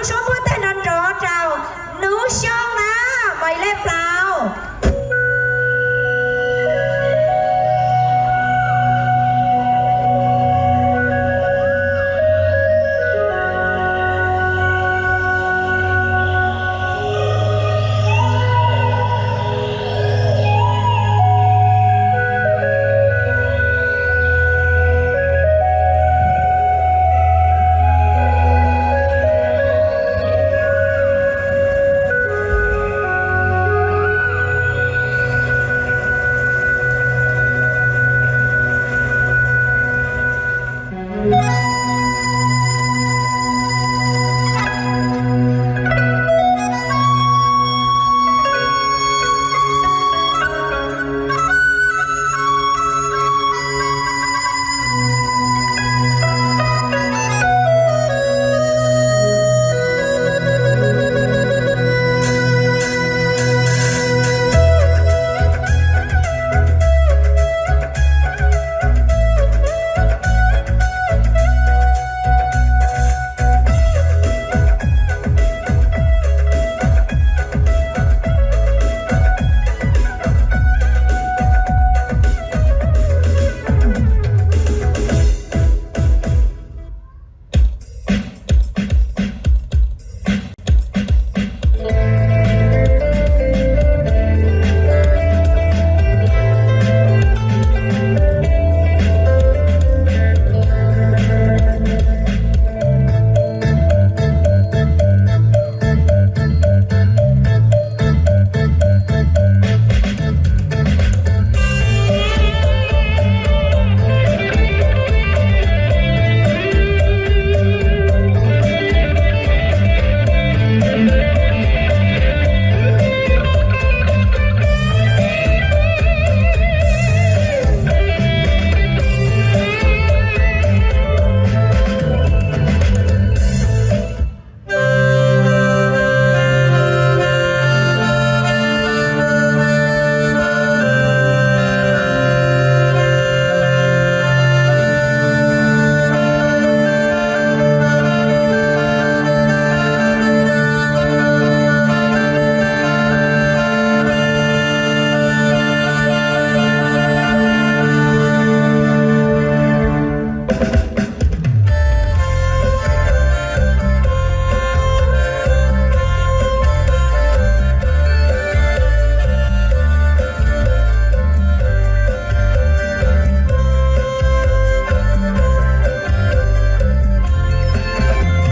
Tso npuaj tag nrho nrov rau Nub Xyooj na, Maiv Lej Plaub.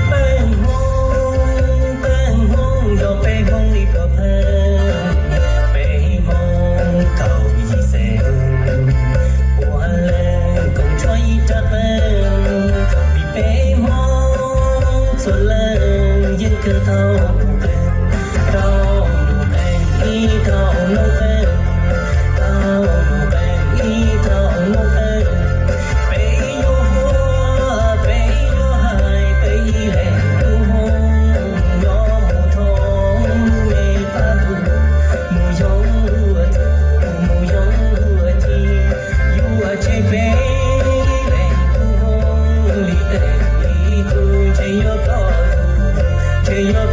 Peb Hmoob, peb Hmoob yog peb Hmoob li puas pheej, peb Hmoob kaum yim xeem, puav leej koom tshuaj ib rab qeej, vim peb Hmoob txhua leej yeej kawg tau mus qeej, tau mus qeej ib tau noob qeej, tau mus qeej ib tau noob qeej. Peb yuav hu, peb yuav hais, peb ib leeg tub Hmoob, nyob mus thoob lub me qab ntuj, mus yoo ua txuj, mus yoo ua ci, yuav tseg peb leeg tub Hmoob li tej li tug, ntshe yuav ploj tug, ntshe yuav